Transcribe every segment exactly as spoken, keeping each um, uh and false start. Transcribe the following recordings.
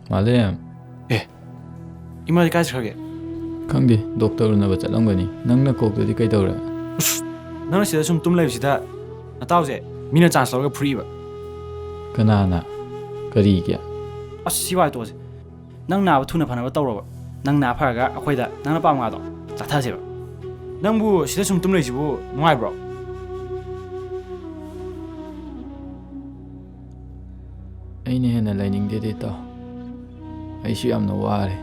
ꯃꯥꯂꯦꯝ꯫ ꯏꯃꯥꯗꯤ ꯀꯥꯏ ꯆꯠꯈ꯭ꯔꯒꯦ? ꯈꯪꯗꯦ, ꯗꯣꯛꯇꯔ ꯎꯅꯕ ꯆꯠꯂꯝꯒꯅꯤ꯫ ꯅꯪꯅ ꯀꯣꯛꯇꯗꯤ ꯀꯩꯗꯧꯔꯦ? ꯅꯪꯅ ꯁꯤꯗ ꯁꯨꯝ ꯇꯨꯝ ꯂꯩꯕꯁꯤꯗ ꯅꯇꯥꯎꯁꯦ ꯃꯤꯅ ꯆꯥꯟꯁ ꯂꯧꯔꯒ ꯐꯨꯔꯛꯏꯕ꯫ ꯀꯅꯥꯅ? ꯀꯔꯤꯒꯤ? ꯑꯁ, ꯁꯤ ꯋꯥ ꯇꯣꯛꯑꯁꯦ꯫ ꯅꯪ ꯅꯥꯕ ꯊꯨꯅ ꯐꯅꯕ ꯇꯧꯔꯕ꯫ ꯅꯪ ꯅꯥ ꯐꯔꯒ ꯑꯩꯈꯣꯏꯗ ꯅꯪꯅ ꯄꯥꯝꯕ ꯉꯥꯗꯣ ꯆꯥꯊꯁꯦꯕ꯫ ꯅꯪꯕꯨ ꯁꯤꯗ ꯁꯨꯝ ꯇꯨꯝ ꯂꯩꯁꯤꯕꯨ ꯅꯨꯡꯉꯥꯏꯕ꯭ꯔꯣ? ꯑꯩꯅ ꯍꯦꯟꯅ ꯂꯩꯅꯤꯡꯗꯦꯗ, ꯏꯇꯥꯎ꯫ ꯑꯩꯁꯨ ꯌꯥꯝꯅ ꯋꯥꯔꯦ꯫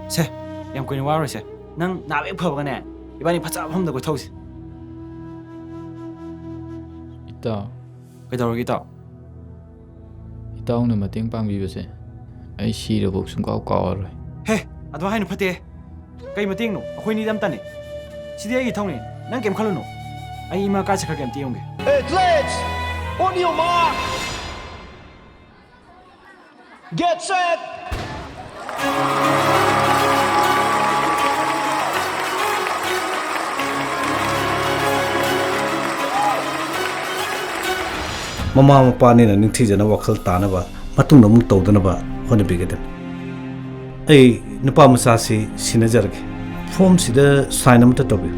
ꯁꯦ, ꯌꯥꯝ ꯀꯨꯏꯅ ꯋꯥꯔꯣꯏꯁꯦ꯫ ꯅꯪ ꯅꯥꯕ ꯍꯦꯛ ꯐꯕꯒꯅꯦ, ꯏꯕꯥꯅꯤ ꯐꯖꯕ ꯃꯐꯝꯗ ꯀꯣꯏꯊꯧꯁꯦ꯫ ꯏꯇꯥꯎ꯫ ꯀꯩꯗꯧꯔꯒꯦ, ꯏꯇꯥꯎ? ꯏꯇꯥꯎꯅ ꯃꯇꯦꯡ ꯄꯥꯡꯕꯤꯕꯁꯦ ꯑꯩ ꯁꯤꯔꯕꯧ ꯁꯨꯡꯀꯥꯎ ꯀꯥꯎꯔꯔꯣꯏ꯫ ꯍꯦ, ꯑꯗꯨ ꯍꯥꯏꯅ ꯐꯠꯇꯦ꯫ ꯀꯩ ꯃꯇꯦꯡꯅꯣ? ꯑꯩꯈꯣꯏꯅꯤꯗꯤ ꯑꯝꯇꯅꯦ꯫ ꯁꯤꯗꯤ ꯑꯩꯒꯤ ꯊꯧꯅꯤ꯫ ꯅꯪ ꯀꯩꯝ ꯈꯜꯂꯨꯅꯨ꯫ ꯑꯩ ꯏꯃꯥ ꯀꯥꯏ ꯆꯠꯈ꯭ꯔꯒꯦ ꯑꯝꯇ ꯌꯦꯡꯉꯨꯒꯦ꯫ Athletes, on your mark. Get set. ꯃꯃꯥ ꯃꯄꯥꯅꯤꯅ ꯅꯤꯡꯊꯤꯖꯅ ꯋꯥꯈꯜ ꯇꯥꯅꯕ, ꯃꯇꯨꯡꯗ ꯑꯃꯨꯛ ꯇꯧꯗꯅꯕ ꯍꯣꯠꯅꯕꯤꯒꯗꯕꯅꯤ꯫ ꯑꯩ ꯅꯨꯄꯥ ꯃꯆꯥꯁꯤ ꯁꯤꯟꯅꯖꯔꯒꯦ꯫ ꯐꯣꯝꯁꯤꯗ ꯁꯥꯏꯟ ꯑꯃꯇ ꯇꯧꯕꯤꯌꯨ꯫